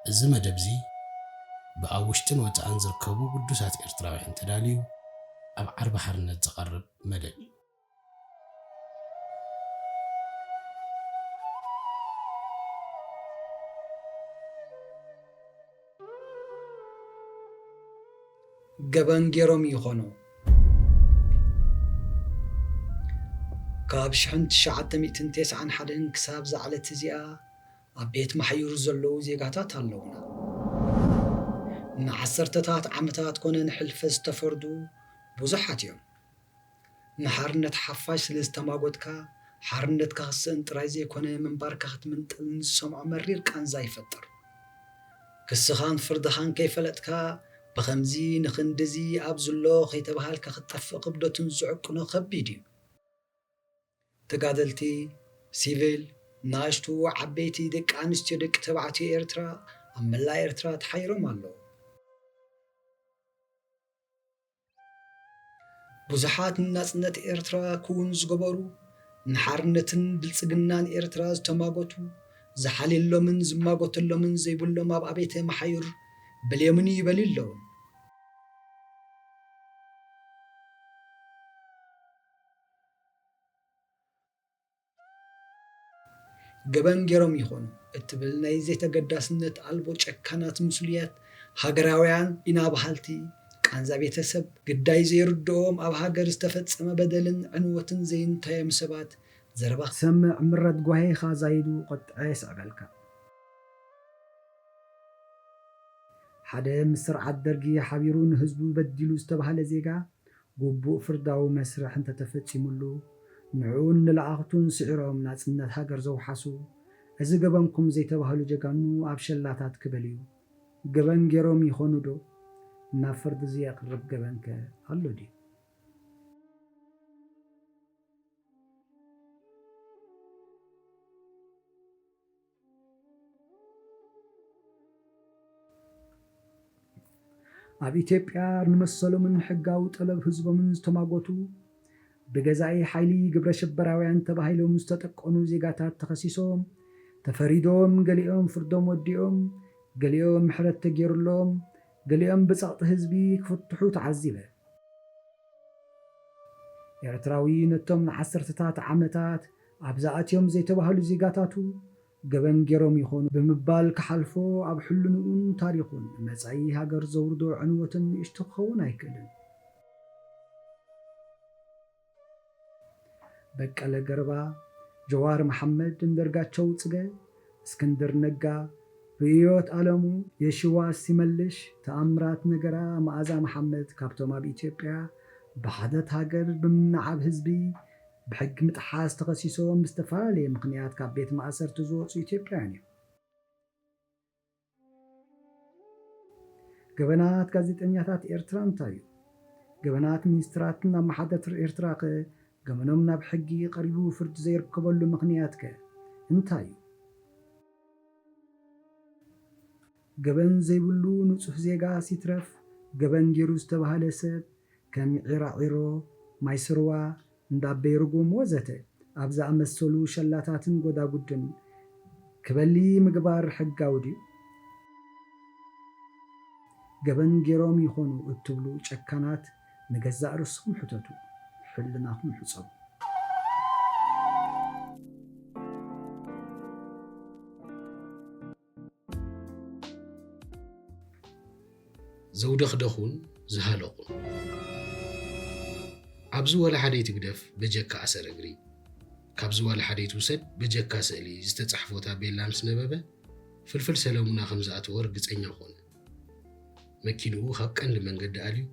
እዚ መደብዚ ብኣብ ውሽጥን ወጻእን ዝርከቡ ግዱሳት ኤርትራውያን ተዳልዩ ኣብ ዓርቢ ሓርነት ዝቐርብ መደብ እዩ። ገበን ገይሮም ይኾኑ። ካብ ሽሕን ትሽዓተ ሚእትን ተስዓን ሓደን ክሳብ ዝዓለት እዚኣ ኣብ ቤት ማሕዩር ዘለዉ ዜጋታት ኣለዉና። ንዓሰርተታት ዓመታት ኮነ ንሕልፈት ዝተፈርዱ ብዙሓት እዮም። ንሓርነት ሓፋሽ ስለ ዝተማጎትካ፣ ሓርነትካ ክስእን ጥራይ ዘይኮነ፣ ምንባርካ ክትምንጥል ንዝሰምዖ መሪር ቃንዛ ይፈጥር። ክስኻን ፍርድኻን ከይፈለጥካ፣ ብኸምዚ ንኽንድዚ ኣብ ዝሎ ከይተባሃልካ ክትጠፍእ ክብደቱን ዝዕቅኖ ከቢድ እዩ። ተጋደልቲ፣ ሲቪል፣ ናእሽቱ፣ ዓበይቲ፣ ደቂ ኣንስትዮ፣ ደቂ ተባዕትዮ ኤርትራ ኣብ መላእ ኤርትራ ተሓይሮም ኣለዉ። ብዙሓት ንናጽነት ኤርትራ ክውን ዝገበሩ፣ ንሓርነትን ብልጽግናን ኤርትራ ዝተማጎቱ፣ ዝሓልየሎምን ዝማጎተሎምን ዘይብሎም ኣብ ኣብያተ መሓዩር በልዮምኒ ይበልዩ ኣለዉ። ገበን ገይሮም ይኾኑ እትብል ናይ ዘይተገዳስነት ኣልቦ ጨካናት ምስሉያት ሃገራውያን ኢና በሃልቲ፣ ቃንዛ ቤተሰብ፣ ግዳይ ዘይርድኦም ኣብ ሃገር ዝተፈጸመ በደልን ዕንወትን ዘይንታዮም ሰባት ዘረባ ክትሰምዕ ምረት ጓሂኻ ዛይዱ ቁጥዐ የስዕበልካ። ሓደ ምስ ስርዓት ደርጊ ሓቢሩ ንህዝቡ በዲሉ ዝተባህለ ዜጋ ግቡእ ፍርዳዊ መስርሕ እንተተፈጺሙሉ፣ ንዕኡን ንለኣኽቱን ስዒሮም ናጽነት ሃገር ዘውሓሱ፣ እዚ ገበንኩም ዘይተባህሉ ጀጋኑ ኣብ ሸላታት ክበልዩ፣ ገበን ገይሮም ይኾኑዶ? ናብ ፍርዲ ዘየቕርብ ገበንከ ኣሎ ድዩ? ኣብ ኢትዮጵያ ንመሰሎምን ሕጋዊ ጠለብ ህዝቦምን ዝተማጎቱ፣ ብገዛኢ ሓይሊ ግብረ ሽበራውያን ተባሂሎም ዝተጠቀኑ ዜጋታት ተኸሲሶም፣ ተፈሪዶም፣ ገሊኦም ፍርዶም ወዲኦም፣ ገሊኦም ምሕረት ተገይሩሎም፣ ገሊኦም ብጸቕጢ ህዝቢ ክፍትሑ ተዓዚበ። ኤርትራዊ ነቶም ንዓሰርተታት ዓመታት ኣብዛ ኣትዮም ዘይተባህሉ ዜጋታቱ ገበን ገይሮም ይኾኑ ብምባል ክሓልፎ ኣብ ሕልንኡን ታሪኹን ንመጻኢ ሃገር ዘውርዶ ዕንወትን ንእሽቶ ክኸውን ኣይክእልን። በቀለ ገርባ፣ ጀዋር መሓመድ፣ እንዳርጋቸው ጽገ፣ እስክንድር ነጋ፣ ርእዮት ኣለሙ፣ የሺዋስ ሲመልሽ፣ ተኣምራት ነገራ፣ መኣዛ መሓመድ ካብቶም ኣብ ኢትዮጵያ ብሓደት ሃገር ብምንዓብ ህዝቢ ብሕጊ ምጥሓስ ተኸሲሶም ብዝተፈላለየ ምኽንያት ካብ ቤት ማእሰርቲ ዝወጹ ኢትዮጵያውያን እዮም። ገበናት ጋዜጠኛታት ኤርትራ እንታይ እዩ? ገበናት ሚኒስትራትን ኣመሓደርትን ኤርትራኸ ገበኖም ናብ ሕጊ ቀሪቡ ፍርዲ ዘይርከበሉ ምኽንያትከ እንታይ እዩ? ገበን ዘይብሉ ንጹህ ዜጋስ ይትረፍ ገበን ገይሩ ዝተባህለ ሰብ ከም ዒራዒሮ፣ ማይ ስርዋ፣ እንዳበይ ርጉም ወዘተ ኣብ ዝኣመሰሉ ሸላታትን ጎዳጉድን ክበሊ ምግባር ሕጋዊ ድዩ? ገበን ገይሮም ይኾኑ እትብሉ ጨካናት ንገዛእ ርእስኹም ሕተቱ፣ ሕልናኹም ሕጸቡ። ዘውደኽደኹን ዝሃለቑን። ኣብዚ ዋላ ሓደ ይትግደፍ በጀካ ኣሰር እግሪ፣ ካብዚ ዋላ ሓደ ይትውሰድ በጀካ ስእሊ ዝተጻሕፎ ታቤላ ምስ ነበበ፣ ፍልፍል ሰለሙና ከም ዝኣተወ ርግጸኛ ኾነ። መኪንኡ ካብ ቀንዲ መንገዲ ኣልዩ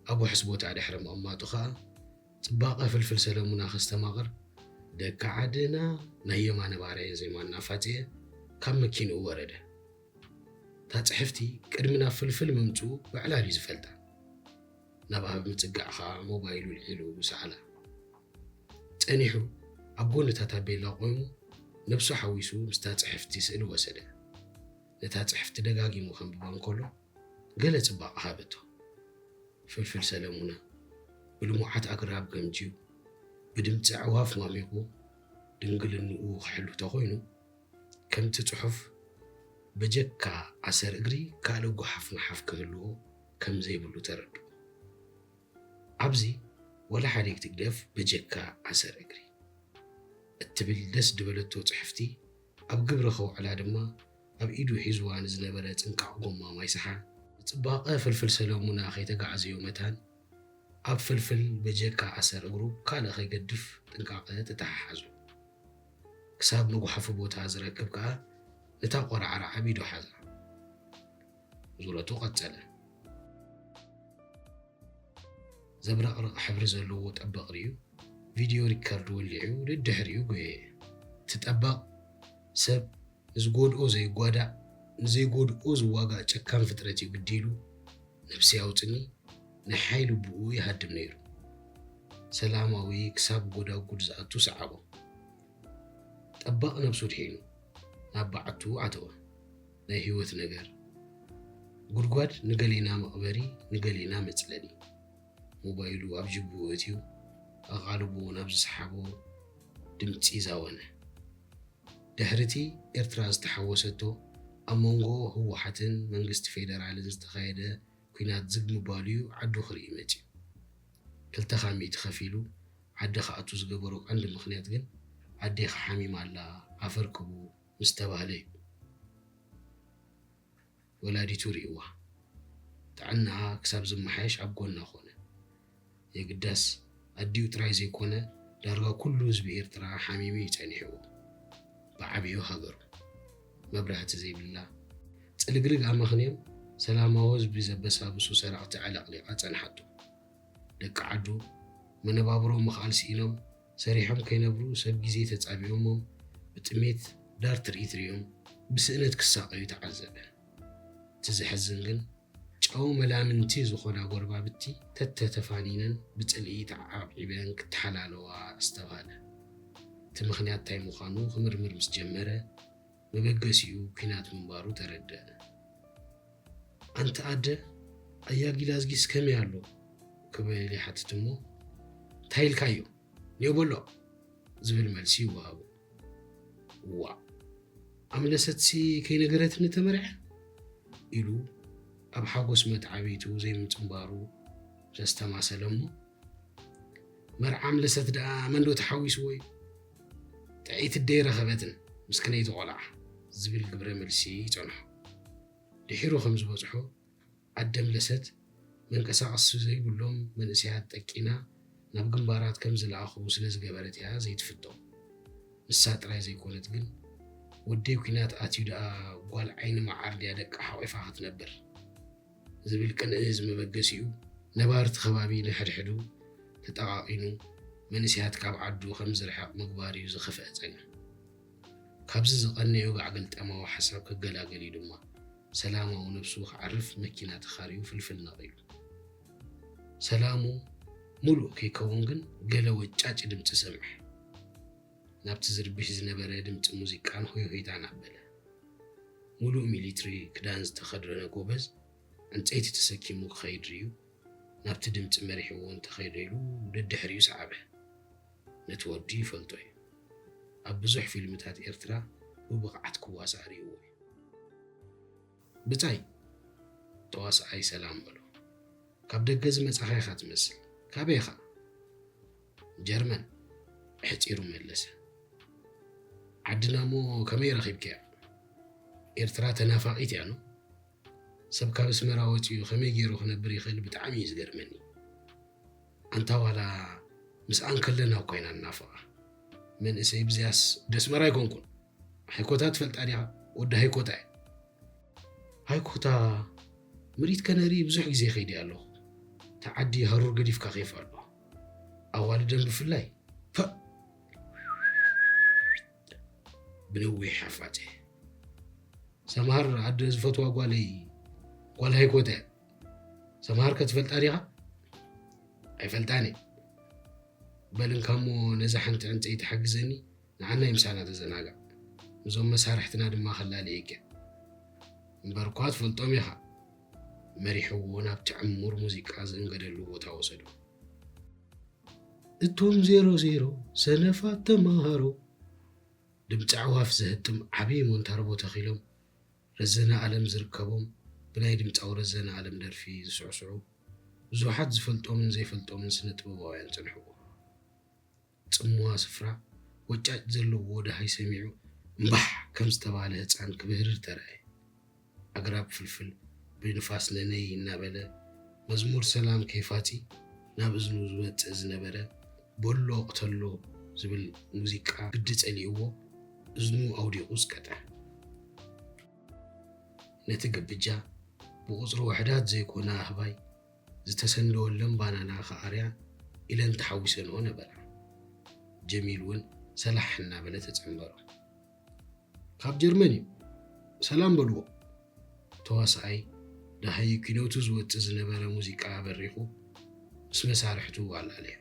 ኣብ ውሑስ ቦታ ድሕሪ ምቕማጡ ኸኣ፣ ጽባቐ ፍልፍል ሰለሙና ከስተማቕር፣ ደካ ዓድና ናይ የማነ ባርያ ዜማ እናፋጸየ ካብ መኪንኡ ወረደ። እታ ጽሕፍቲ ቅድሚ ናብ ፍልፍል ምምጽኡ ብዕላል እዩ ዝፈልጣ። ናብኣ ብምጽጋዕ ኸኣ ሞባይሉ ኣልዒሉ ሰኣላ። ጸኒሑ ኣብ ጎኒ እታ ታቤላ ቆይሙ ነብሱ ሓዊሱ ምስታ ጽሕፍቲ ስእሊ ወሰደ። ነታ ጽሕፍቲ ደጋጊሙ ከንብባ እንከሎ ገለ ጽባቐ ሃበቶ። ፍልፍል ሰለሙና ብልሙዓት ኣግራብ ገምጅዩ፣ ብድምጺ ኣዕዋፍ ማሚቑ ድንግልንኡ ክሕሉ ተኾይኑ፣ ከምቲ ጽሑፍ በጀካ ኣሰር እግሪ ካልእ ጓሓፍ ንሓፍ ክህልዎ ከም ዘይብሉ ተረድኡ። ኣብዚ ወላ ሓደ ይትግደፍ በጀካ ኣሰር እግሪ እትብል ደስ ድበለቶ ጽሕፍቲ ኣብ ግብሪ ከውዕላ ድማ ኣብ ኢዱ ሒዝዋ ንዝነበረ ጽንቃቕ ጎማ ማይ ሰሓ ብጽባቐ ፍልፍል ሰለሙና ከይተጋዕዘዮ መታን ኣብ ፍልፍል በጀካ ኣሰር እግሩ ካልእ ከይገድፍ ጥንቃቐ ተተሓሓዙ። ክሳብ መጉሓፊ ቦታ ዝረክብ ከኣ ነታ ቆራዕራዕ ኣብ ኢዱ ሓዛ። ዙረቱ ቀጸለ። ዘብረቕርቕ ሕብሪ ዘለዎ ጠበቕ ርእዩ ቪድዮ ሪከርድ ወሊዑ ደድሕሪኡ ጎየየ። እቲ ጠበቕ ሰብ ንዝጎድኦ ዘይጓዳእ ንዘይጎድኦ ዝዋጋእ ጨካን ፍጥረት እዩ ግዲ ኢሉ ነብሰይ ኣውጽኒ ናይ ሓይሊ ብኡ ይሃድም ነይሩ። ሰላማዊ ክሳብ ጎዳጉድ ዝኣቱ ሰዓቦ። ጠባቕ ነብሱ ድሒኑ ናብ በዓቱ ኣተወ። ናይ ህይወት ነገር። ጉድጓድ ንገሌና መቕበሪ ንገሌና መጽለሊ። ሞባይሉ ኣብ ጅብኡ እትዩ ኣቓልቦ ናብ ዝሰሓቦ ድምጺ ዛወነ። ድሕሪቲ ኤርትራ ዝተሓወሰቶ ኣብ መንጎ ህወሓትን መንግስቲ ፌደራልን ዝተኻየደ ኲናት ዝግ ምባሉ'ዩ ዓዱ ክርኢ መጺኡ። ክልተ ካብ ሚእቲ ከፊሉ ዓዲ ክኣቱ ዝገበሮ ቀንዲ ምኽንያት ግን ኣዴኻ ሓሚማ ኣላ ኣፈርክቡ ምስ ተባህለ እዩ። ወላዲቱ ርእይዋ። ጥዕናኣ ክሳብ ዝመሓየሽ ኣብ ጎና ኮነ። የግዳስ ኣዲኡ ጥራይ ዘይኮነ ዳርጋ ኩሉ ህዝቢ ኤርትራ ሓሚሙ እዩ ጸኒሕዎ። ብዓብዩ ሃገሩ መብራህቲ ዘይብላ ጽልግልግ ኣመኽንዮም ሰላማዊ ህዝቢ ዘበሳብሱ ሰረቕቲ ዕለቕሊቓ ጸንሓቶ። ደቂ ዓዱ መነባብሮ ምኽኣል ስኢኖም ሰሪሖም ከይነብሩ ሰብ ግዜ ተጻቢኦሞም ብጥሜት ዳር ትርኢት ሪኦም ብስእነት ክሳቐዩ ተዓዘበ። እቲ ዘሕዝን ግን ጨው መላምንቲ ዝኾና ጎረባብቲ ተተተፋኒነን ብጽልኢ ተዓብዒበን ክተሓላለዋ ኣስተብሃለ። እቲ ምኽንያት እንታይ ምዃኑ ክምርምር ምስ ጀመረ መበገሲኡ ኲናት ምንባሩ ተረደአ። ኣንቲ ኣደ ኣያ ጊላዝጊስ ከመይ ኣሎ ክብል ይሓትት እሞ እንታይ ኢልካዮ? ኔው በሎ ዝብል መልሲ ይወሃቦ። ዋእ ኣምለሰትሲ ከይነገረትኒ ተመርዐ ኢሉ ኣብ ሓጎስ መትዓቢቱ ዘይምጽንባሩ ዘስተማሰለ እሞ መርዓ ኣምለሰት ደኣ መን ዶ ተሓዊስዎ እዩ? ጥዕይቲ ደይ ረኸበትን ምስክነይቲ ቆልዓ ዝብል ግብረ መልሲ ይጸንሖ። ድሒሩ ከም ዝበጽሖ ኣደ ኣምለሰት መንቀሳቐሲ ዘይብሎም መንእሰያት ጠቂና ናብ ግንባራት ከም ዝለኣኹ ስለ ዝገበረት እያ ዘይትፍቶ። ንሳ ጥራይ ዘይኮነት ግን ወደይ ኲናት ኣትዩ ደኣ ጓል ዓይኒ መዓር ድያ ደቃ ሓቒፋ ክትነብር ዝብል ቅንኢ ዝመበገሲኡ ነባርቲ ከባቢ ንሕድሕዱ ተጠቓቒኑ መንእሰያት ካብ ዓዱ ከም ዝርሕቕ ምግባር እዩ ዝኸፍአ ጸገም። ካብዚ ዝቐነዮ ጋዕ ገልጠማዊ ሓሳብ ክገላገል እዩ ድማ ሰላማዊ ነብሱ ክዓርፍ መኪና ተኻርዩ ፍልፍል ነቒሉ። ሰላሙ ሙሉእ ከይከውን ግን ገለ ወጫጭ ድምጺ ሰምዐ። ናብቲ ዝርብሽ ዝነበረ ድምጺ ሙዚቃን ሆይሆይታን ኣበለ። ሙሉእ ሚሊትሪ ክዳን ዝተኸደነ ጎበዝ ዕንጸይቲ ተሰኪሙ ክኸይድ ርእዩ ናብቲ ድምጺ መሪሕዎ እንተኸይደ ኢሉ ደድሕሪኡ ሰዓበ። ነቲ ወዲ ይፈልጦ እዩ። ኣብ ብዙሕ ፊልምታት ኤርትራ ብብቕዓት ክዋሳእ ርእይዎ እዩ። ብጻይ ተዋሳኣይ ሰላም በሎ። ካብ ደገ ዝመጻኻ ኢኻ ትመስል። ካበይ ኢኻ? ጀርመን። ኣሕጺሩ መለሰ። ዓድና እሞ ከመይ ረኺብካያ? ኤርትራ ተናፋቒት እያ ኖ? ሰብ ካብ ኣስመራ ወጺኡ ከመይ ገይሩ ክነብር ይኽእል ብጣዕሚ እዩ ዝገርመኒ። ኣንታ ዋላ ምስኣን ከለና እኳ ኢና ንናፍቓ። መንእሰይ ብዝያስ ወዲ ኣስመራ ኣይኮንኩን። ሃይኮታ ትፈልጣ ዲኻ? ወዲ ሃይኮታ እየ። ሃይኮታ ምርኢት ከነርኢ ብዙሕ ግዜ ከይደ ኣለኹ። እቲ ዓዲ ሃሩር ገዲፍካ ከይፍ ኣሎ። ኣዋልደን ብፍላይ ፐእ ብነዊሕ ኣፋጨ። ሰምሃር ኣደ ዝፈትዋ ጓለይ ጓል ሃይኮተ። ሰምሃር ከ ትፈልጣ ዲኻ? ኣይፈልጣን እየ። በል እንካ እሞ ነዛ ሓንቲ ዕንፀይቲ ሓግዘኒ፣ ንዓናይ ምሳና ተዘናጋዕ። እዞም መሳርሕትና ድማ ከላልየኪ እየ። እምበር እኳ ትፈልጦም ኢኻ። መሪሕዎ ናብቲ ዕሙር ሙዚቃ ዝእንገደሉ ቦታ ወሰዶ። እቶም ዜሮ ዜሮ ሰነፋት ተምሃሮ ድምፂ ኣዕዋፍ ዘህጥም ዓብዪ ሞንታርቦ ተኺሎም ረዘነ ኣለም ዝርከቦም ብናይ ድምፃዊ ረዘነ ኣለም ደርፊ ዝስዕስዑ ብዙሓት ዝፈልጦምን ዘይፈልጦምን ስነ ጥበባውያን ጸንሕዎ። ጽምዋ ስፍራ ወጫጭ ዘለዎ ደሃይ ሰሚዑ እምባሕ ከም ዝተባለ ህፃን ክብህርር ተራእየ። ኣግራብ ፍልፍል ብንፋስ ነነይ እናበለ መዝሙር ሰላም ከይፋፂ ናብ እዝኑ ዝመፅእ ዝነበረ ቦሎ ቅተሎ ዝብል ሙዚቃ ግዲ ፀሊእዎ እዝኑ ኣውዲቑ ዝቀጠ። ነቲ ግብጃ ብቑጽሪ ውሕዳት ዘይኮነ ኣህባይ ዝተሰንደወለን ባናና ክኣርያ ኢለን ተሓዊሰንኦ ነበራ። ጀሚል እውን ሰላሕ እናበለ ተጸንበሮ። ካብ ጀርመን እዩ፣ ሰላም በልዎ። ተዋሳኣይ ደሃይ ኪኖቱ ዝወጽእ ዝነበረ ሙዚቃ ኣበሪኹ ምስ መሳርሕቱ ኣላለዮ።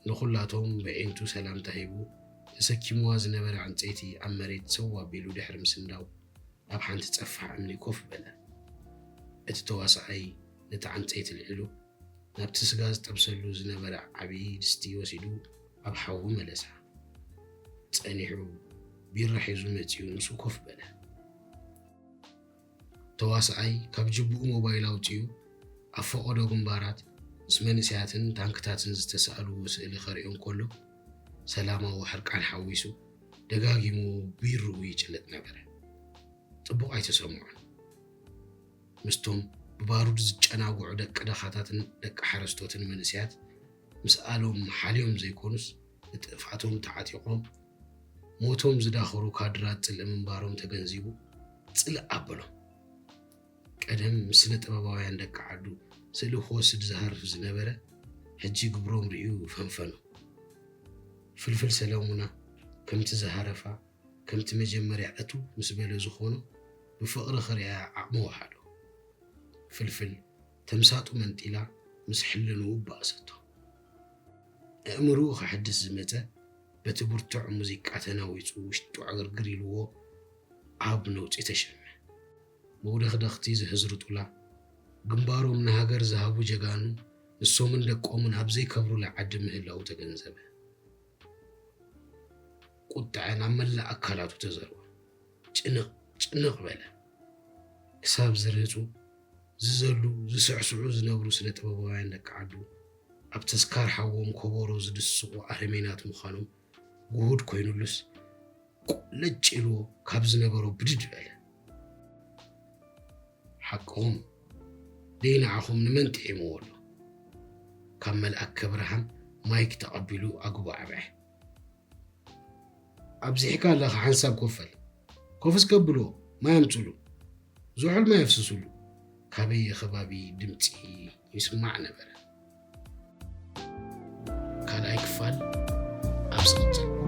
ንኹላቶም ብዒንቱ ሰላምታ ሂቡ ተሰኪምዋ ዝነበረ ዕንጸይቲ ኣብ መሬት ሰው ኣቢሉ ድሕሪ ምስንዳው ኣብ ሓንቲ ጸፋሕ እምኒ ኮፍ በለ። እቲ ተዋሳኣይ ነቲ ዕንጸይቲ ኣልዒሉ ናብቲ ስጋ ዝጠብሰሉ ዝነበረ ዓቢ ድስቲ ወሲዱ ኣብ ሓዊ መለሳ። ጸኒሑ ቢራ ሒዙ መጺኡ ምስኡ ኮፍ በለ። ተዋሳኣይ ካብ ጅብኡ ሞባይል ኣውጺኡ ኣብ ፈቐዶ ግንባራት ምስ መንእሰያትን ታንክታትን ዝተሳእልዎ ስእሊ ከርእዮም ከሎ ሰላማዊ ሕርቃን ሓዊሱ ደጋጊሙ ቢርኡ ይጭልጥ ነበረ። ጽቡቕ ኣይተሰምዖን። ምስቶም ብባሩድ ዝጨናጉዑ ደቂ ደኻታትን ደቂ ሓረስቶትን መንእሰያት ምስ ኣሎም ሓልዮም ዘይኮኑስ ንጥፍኣቶም ተዓጢቖም ሞቶም ዝዳኸሩ ካድራት ጽልኢ ምንባሮም ተገንዚቡ ጽልእ ኣበሎም። ቀደም ምስ ስነ ጥበባውያን ደቂ ዓዱ ስእሊ ክወስድ ዝሃርፍ ዝነበረ ሕጂ ግብሮም ርእዩ ፈንፈኖ። ፍልፍል ሰለሙና ከምቲ ዝሃረፋ ከምቲ መጀመርያ እትው ምስ በለ ዝኾኖ ብፍቕሪ ክርእያ ዓቕሚ ወሓዶ። ፍልፍል ተምሳጡ መንጢላ ምስ ሕልንኡ ባእሰቶ። ኣእምርኡ ከሐድስ ዝመጸ በቲ ብርቱዕ ሙዚቃ ተናዊጹ ውሽጡ ዕግርግር ኢልዎ ኣብ ነውጺ ተሸመ። መውደኽደኽቲ ዝህዝርጡላ ግንባሮም ንሃገር ዝሃቡ ጀጋኑ ንሶምን ደቆምን ኣብ ዘይከብሩላ ዓዲ ምህላዉ ተገንዘበ። ቁጥዐ ናብ መላእ ኣካላቱ ተዘርወ። ጭንቕ ጭንቕ በለ። ክሳብ ዝርህጹ ዝዘሉ ዝስዕስዑ ዝነብሩ ስነ ጥበባውያን ደቂ ዓዱ ኣብ ተስካር ሓዎም ከበሮ ዝድስቑ ኣረሜናት ምዃኖም ግሁድ ኮይኑሉስ ቁለጭ ኢልዎ ካብ ዝነበሮ ብድድ በለ። ሓቅኹም ደይ ንዓኹም ንመን ጥዒምዎ ኣሎ? ካብ መልኣከ ብርሃን ማይክ ተቐቢሉ ኣግቡ ዓብዐ። ኣብዚሕካ ኣለኻ ሓንሳብ ኮፈል። ኮፍ እስከ ኣብልዎ፣ ማይ ኣምጽሉ። ዝሑል ማይ ኣፍስሱሉ። ካበየ ከባቢ ድምጺ ይስማዕ ነበረ። ካልኣይ ክፋል ኣብ ዝቕጽል።